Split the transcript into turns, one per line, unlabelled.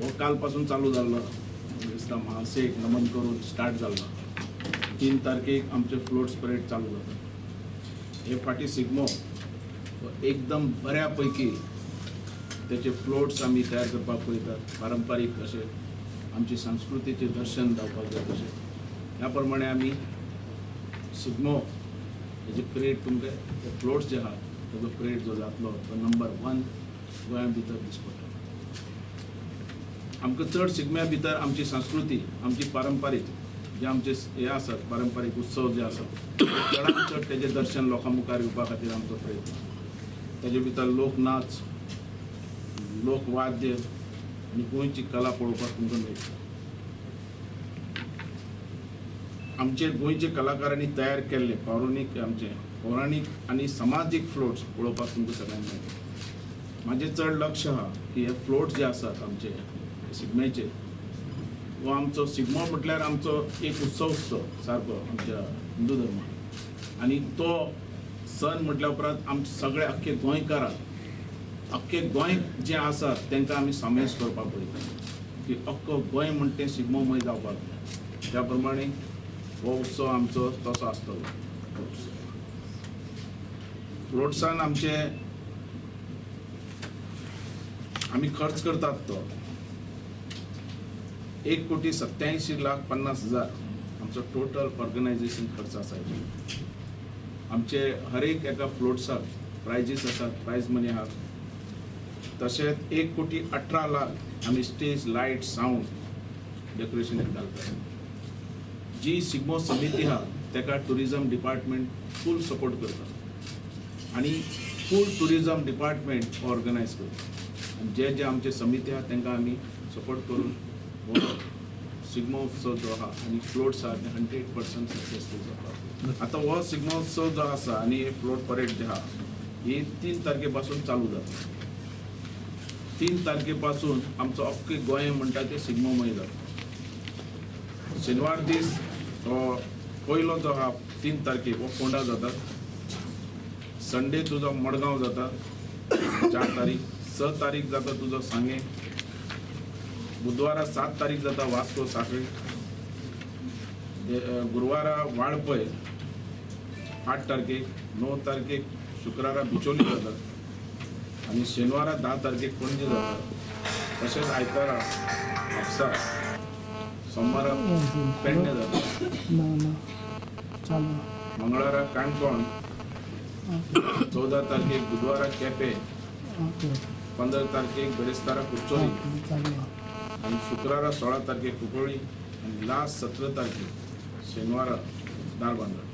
हो काल पासून चालू जाल्लो दिसता महासेक नमन करून स्टार्ट जाल्लो। 3 तारखेक आमचे फ्लोट्स परेड चालू जाता। हे फाटी शिगमो एकदम बऱ्या पैकी त्याचे फ्लोट्स आमी तयार करपाक पळयतात, पारंपारीक अशे आमची संस्कृतीचें दर्शन जावपाक जाय तशें ह्या प्रमाणे आमी शिगमो हेजे परेड तुमकां ते फ्लोट्स जे आहा ताजो परेड जो जातलो तो नंबर 1 गोंया भितर दिस पडटलो। आमकां चड शिगम्या भितर आमची संस्कृती, आमची पारंपारीक जे आमचे हे आसात पारंपारीक उत्सव जे आसात चडांत चड तेजें दर्शन लोकां मुखार येवपा खातीर आमचो प्रयत्न। तेजे भितर लोकनाच, लोकवाद्य आनी गोंयची कला पळोवपाक तुमकां मेळटा। आमचे गोंयचे कलाकारांनी तयार केल्ले पौराणीक आमचे पौराणीक आनी समाजीक फ्लोट्स पळोवपाक तुमकां सगळ्यांक मेळटा। म्हाजें चड लक्ष आहा की हे फ्लोट्स जे आसात आमचे शिगम्याचे, हो आमचो शिगमो म्हटल्यार आमचो एक उत्सव तो सारको आमच्या हिंदू धर्मान, आनी तो सण म्हटल्या उपरांत आमचे सगळे अख्खे गोंयकारांक, अख्खे गोंय जे आसा तांकां आमी समावेश करपाक पळयता की अख्खो गोंय म्हणटा तें शिगमोमय जावपाक जाय। त्या प्रमाणे हो उत्सव आमचो तसो आसतलो। फ्लोट्सान आमचे आमी खर्च करतात तो 1,87,50,000 आमचो टोटल ऑर्गनायजेशन खर्च आसा। आमचे हर एक एका फ्लोट्साक प्रायजीस आसात, प्रायज मनी आहात। तशेंच 1,18,00,000 आमी स्टेज, लायट, सावंड डेकोरेशनाक घालतात। जी शिगमो समिती आहा ताका टुरिजम डिपार्टमेंट फूल सपोर्ट करता आनी फूल टुरिजम डिपार्टमेंट ऑर्गनायज करता आनी जे जे आमचे समिती आहा तांकां आमी सपोर्ट करून हो शिगमो उत्सव जो आहा आनी फ्लोट्स आहा ते 100% सक्सेसफूल जाता। आतां हो शिगमो उत्सव जो आसा आनी हे फ्लोट परेड जे आहा ही 3 तारखे पासून चालू जाता। 3 तारखे पासून आमचो अख्खे गोंय म्हणटा ते शिगमोमय जाता। शेनवार दीस हो पयलो जो आहा 3 तारखेक हो फोंडा जाता। संडे तुजो मडगांव जाता 4 तारीख, 6 तारीख जाता तुजो सांगें, बुधवारा 7 तारीख जाता वास्को साखळी, गुरुवारा वाळपय 8 तारखेक, 9 तारखेक शुक्रारा बिचोली जाता आनी शेनवारा 10 तारखेक पणजे जाता। तशेंच आयतारा म्हापसा, सोमारा पेडणे जाता, मंगळारा काणकोण 14 तारखेक, बुधवारा केपें 15 तारखेक, बेरेस्तारा कुडचोली आनी शुक्रारा 16 तारखेक कुंकळ्ळी आनी लास्ट 17 तारखेक शेनवारा धारबांदोडा।